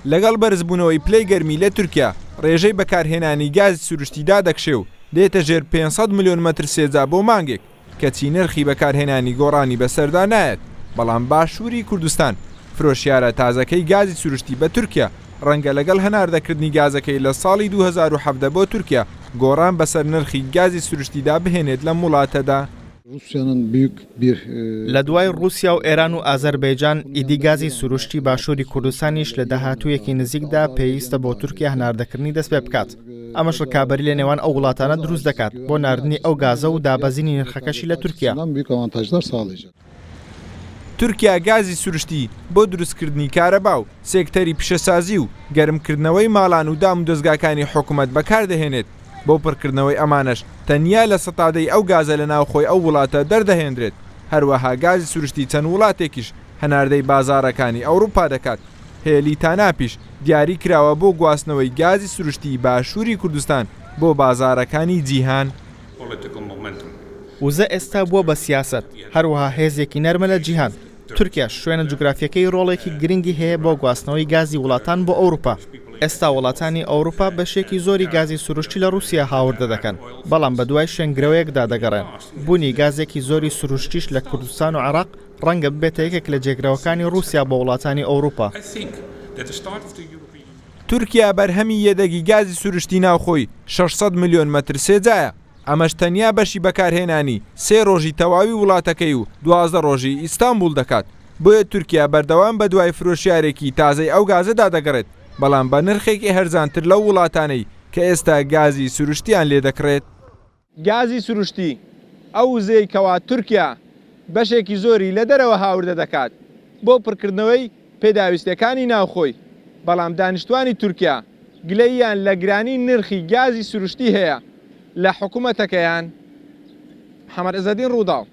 لەگەڵ بەرزبوونەوەی پلەی گەرمی لە تورکیا، رێژەی بەکارهێنانی گازی سروشتی دادەکشێ و دێتە ژێر 500 ملیۆن مەتر سێجا بۆ مانگێک، کەچی نرخی بەکارهێنانی گۆڕانی بەسەردا نایەت، بەڵام باشووری کوردستان فرۆشیارە تازەکەی گازی سروشتی بە تورکیا، رەنگە لەگەڵ هەناردەکردنی گازەکەی لە ساڵی 2017 بۆ تورکیا، گۆڕان بەسەر نرخی گازی سروشتیدا بهێنێت لەم وڵاتەدا. لە دوای ڕووسیا و ئێران و ئازەربەیجان، ئیدی گازی سروشتی باشووری کوردستانیش لە داهاتوویەکی نزیکدا پێویستە بۆ تورکیا هەناردەکردنی دەستپێبکات. ئەمەش ڕکابەری لە نێوان ئەو وڵاتانە دروست دەکات بۆ ناردنی ئەو گازە و دابەزینی نرخەکەشی لە تورکیا. تورکیا گازی سروشتی بۆ دروستکردنی کارەبا و سێکتەری پیشەسازی و گەرمکردنەوەی ماڵان و دامودەزگاکانی حکومەت بەکاردەهێنێت، بۆ پڕکردنەوەی ئەمانەش تەنیا لە سەتا دەی ئەو گازە لە ناوخۆی ئەو وڵاتە دەردەهێندرێت، هەروەها گازی سروشتی چەند وڵاتێکیش هەناردەی بازاڕەکانی ئەوروپا دەکات، هێلی تاناپیش دیاری کراوە بۆ گواستنەوەی گازی سروشتیی باشووری کوردستان بۆ بازاڕەکانی جیهان. وزە ئێستا بووە بە سیاسەت، هەروەها هێزێکی نەرمە لە جیهان، تورکیاش شوێنە جوگرافییەکەی ڕۆڵێکی گرنگی هەیە بۆ گواستنەوەی گازی وڵاتان بۆ ئەوروپا، ئێستا وڵاتانی ئەوروپا بەشێکی زۆری گازی سروشتی لە ڕووسیا هاوردە دەکەن، بەڵام بەدوای شوێنگرەوەیەکدا دەگەڕێن، بوونی گازێکی زۆری سروشتیش لە کوردستان و عێراق ڕەنگە ببێتە یەکێک لە جێگرەوەکانی ڕووسیا بۆ وڵاتانی ئەوروپا. تورکیا بەرهەمی یەدەگی گازی سروشتی ناوخۆی 600 ملیۆن مەتر سێجایە، ئەمەش تەنیا بەشی بەکارهێنانی سێ ڕۆژی تەواوی وڵاتەکەی و 12 ڕۆژی ئیستانبوڵ دەکات، بۆیە تورکیا بەردەوام بەدوای فرۆشیارێکی تازەی ئەو گازەدا دەگەڕێت، بەڵام بە نرخێکی هەرزانتر لەو وڵاتانەی کە ئێستا گازی سروشتیان لێدەکڕێت. گازی سروشتی، ئەو وزەیەی کەوا تورکیا بەشێکی زۆری لە دەرەوە هاوردە دەکات بۆ پڕکردنەوەی پێداویستیەکانی ناوخۆی، بەڵام دانیشتوانی تورکیا گلەییان لە گرانی نرخی گازی سروشتی هەیە لە حکومەتەکەیان. محەمەد عزەدین، رووداو.